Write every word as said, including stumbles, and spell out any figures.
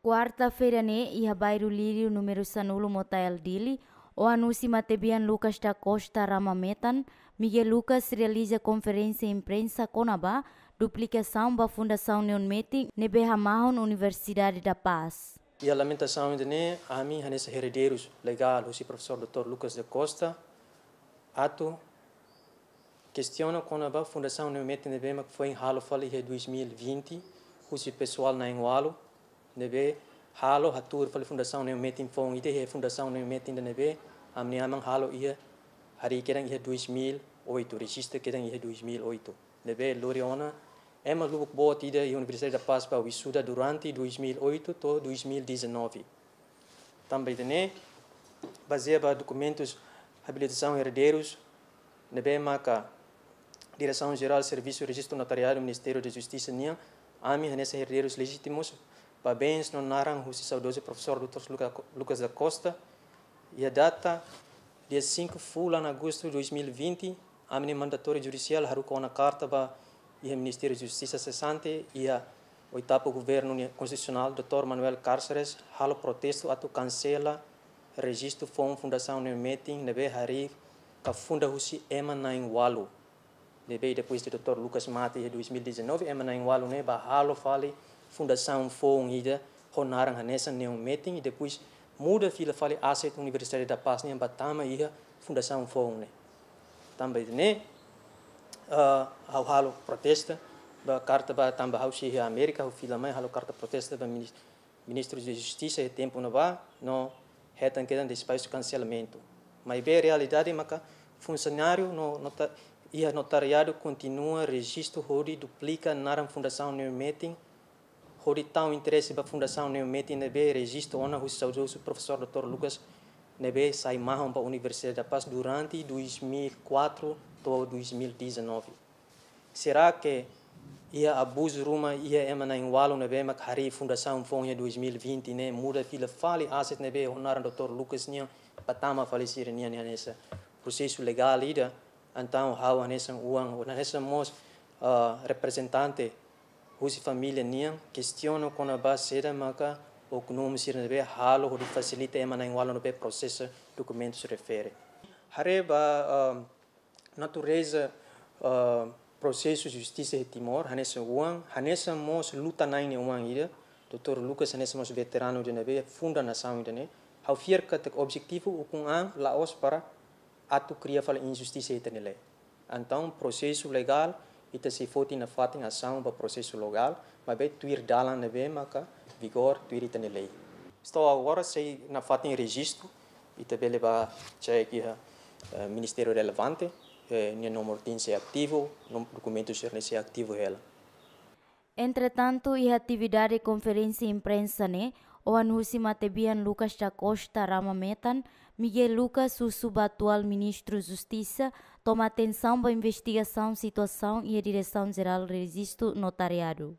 Kuarta-feira ne'e, iha bairru Lírio número sanulu Motael, Dili, oan husi matebian Lucas da Costa Rama Metan, Miguel Lucas realiza konferénsia imprensa kona-ba duplikasaun ba fundasaun neon metin ne'ebé hamahon Universidade da Paz. Iha lamentasaun ida-ne'e, ami hanesan herederus legál husi profesór doutór Lucas da Costa atu kestiona kona-ba fundasaun neon metin ne'ebé mak foin halo fali iha dois mil e vinte husi pesoál na'in-ualu ne'ebé halo hatuur fali fundasaun neon metin foun ida iha fundasaun neon metin ida ne'ebé ami-nia aman halo iha, harii kedan iha dois mil e oito, rejista kedan iha dois mil e oito. Ne'ebé lori ona ema lubuk boot ida iha Universidade da Paz ba wisuda durante dois mil e oito to'o dois mil e dezanove. Tanba ida-ne'e, bazeia ba dokumentus abilitasaun herederus ne'ebé maka Diresaun Jerál Servisu Rejistu Notariadu Ministériu da Justisa nian, ami hanesan herederus lejítimus ba bens no naran husi saudozu profesór doutór Luca-, Lucas da Costa, iha data dia cinco fulan agostu dois mil e vinte, ami-nia mandatóriu judisiál haruka ona karta ba iha Ministériu Justisa sesante iha oitavu governu nia konstitusionál, doutór Manuel Cárceres, halo protestu atu kansela rejistu foun fundasaun neon metin ne'ebé harii ka funda husi ema na'in-ualu. Ne'ebé depois de doutór Lucas mate iha dois mil e dezanove, ema na'in-ualu ne'e ba halo fali fundasaun foun ida ho naran hanesan neon metin, i depois muda fila fali aset Universidade da Paz nian ba tama iha fundasaun foun ne'e. Tanba ida-ne'e, ah, ha'u halo protesta ba karta ba, tanba ha'u sei iha Amérika, ha'u fila mai halo karta protesta ba minis-, Ministru da Justisa iha tempu ne'ebá, no hetan kedan despaxu kanselamentu. Maibé realidade maka funsionáriu no, nota-, iha notariadu kontinua rejistu hodi duplika naran fundasaun neon metin, hodi tau interese ba fundasaun neon metin ne'ebé rejistu ona husi saudozu profesór doutór Lucas ne'ebé sai mahon ba Universidade da Paz durante dois mil e quatro to'o dois mil e dezanove. Será que iha abuzu ruma iha ema na'in-ualu ne'ebé mak harii fundasaun foun iha dois mil e vinte ne'e, muda fila fali aset ne'ebé ho naran doutór Lucas nian ba tama fali sira-nian hanesan prosesu legál ida? Entaun ha'u hanesan oan, hanesan mós, ah, reprezentante husi família nian, kestiona kona-ba saida maka oknum sira ne'ebé halo hodi fasilita ema na'in-ualu ne'ebé prosesa dokumentus refere. Haree ba, ah, natureza, ah, prosesu justisa iha Timor, hanesan oan, hanesan mós luta-na'in nia oan ida, doutór Lucas hanesan mós veteranu ida ne'ebé funda nasaun ida-ne'e, ha'u fiar katak objetivu ukun an la'ós para atu kria fali injustisa iha ita-nia leet. Entaun, prosesu legál, ita sei foti nafatin asaun ba prosesu legál, maibé tuir dalan ne'ebé maka vigór, tuir ita-nia lei. Estou agora sei nafatin rejistu, ita bele bá cek iha, eh, ministériu relevante, eh, nia númeru TIN sei ativu, num-, dokumentu sira-ne'e sei ativu hela. Entretantu, iha atividade konferénsia imprensa ne'e, oan husi matebian Lucas da Costa Rama Metan, Miguel Lucas husu ba atuál Ministru Justisa toma atensaun ba investigasaun situasaun iha Diresaun Jerál Rejistu Notariadu.